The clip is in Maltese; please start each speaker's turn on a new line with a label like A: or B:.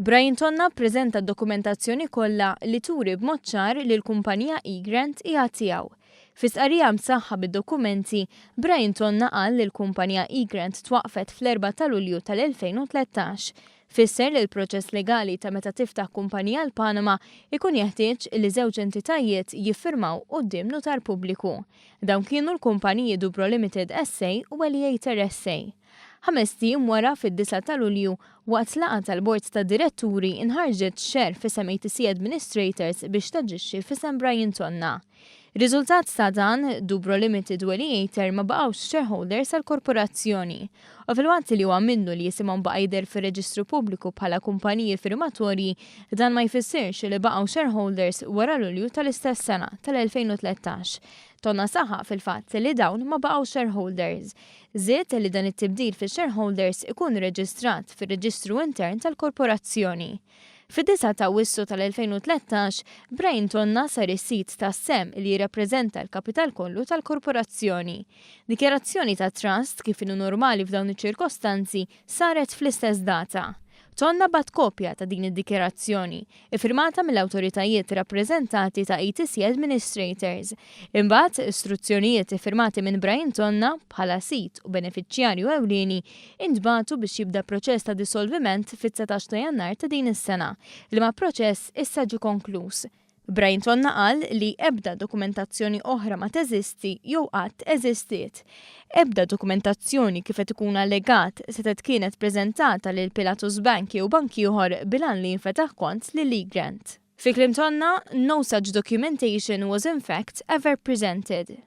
A: Brian Tonna ppreżenta d-dokumentazzjoni kollha li turi b'mod ċar li l-kumpanija Egrant hija tiegħu. Fi stqarrija msaħħa bid-dokumenti, Brian Tonna qal li l-kumpanija Egrant twaqqfet fl-4 ta' Lulju tal-2013. Fisser li l-proċess legali ta' meta tiftaħ kumpanija l-Panama ikun jeħtieġ li żewġ entitajiet jiffirmaw quddiem nutar pubbliku. Dawn kienu l-kumpaniji Dubro Limited SA u Eliator SA. 5 ijiem wara, fid-9 ta' Lulju, waqt laqgħa tal-Bord ta' Diretturi, inħarġet share f'isem ATC Administrators biex taġixxi f'isem Brian Tonna. Riżultat ta' dan, Dubro Limited u Eliator ma baqgħux shareholders għal-korporazzjoni. U filwaqt li huwa minnu li jisimhom baqa' jidher fir-reġistru pubbliku bħala kumpaniji firmatorji, dan ma jfissirx li baqgħu shareholders wara Lulju tal-istess sena tal-2013. Tonna saħaq fil-fatt li dawn ma baqgħu shareholders. Żied li dan it-tibdil fil-shareholders ikun reġistrat fir-reġistru intern tal-korporazzjoni. Fid-9 ta' Awwissu tal-2013, Brian Tonna sar is-sid ta' sehem li jirrappreżenta l-kapital kollu tal-korporazzjoni. Dikjarazzjoni ta' trust, kif inhu normali f'dawn iċ-ċirkostanzi, saret fl-istess data. Tonna bagħat kopja ta' din id-dikjarazzjoni, iffirmata mill-awtoritajiet rappreżentati ta' ATC Administrators. Imbagħad, istruzzjonijiet iffirmati minn Brian Tonna bħala sid u benefiċjarju ewlieni intbagħtu biex jibda proċess ta' dissolviment fit-19 ta' Jannar ta' din is-sena, liema proċess issa ġi konkluż. Brian Tonna qal li ebda dokumentazzjoni oħra ma teżisti jew qatt eżistiet. Ebda dokumentazzjoni, kif qed ikun allegat, setgħet kienet preżentata lil Pilatus Bank jew bank ieħor bil-għan li jinfetaħ kont lil Egrant. Fi kliem Tonna, no such documentation was in fact ever presented.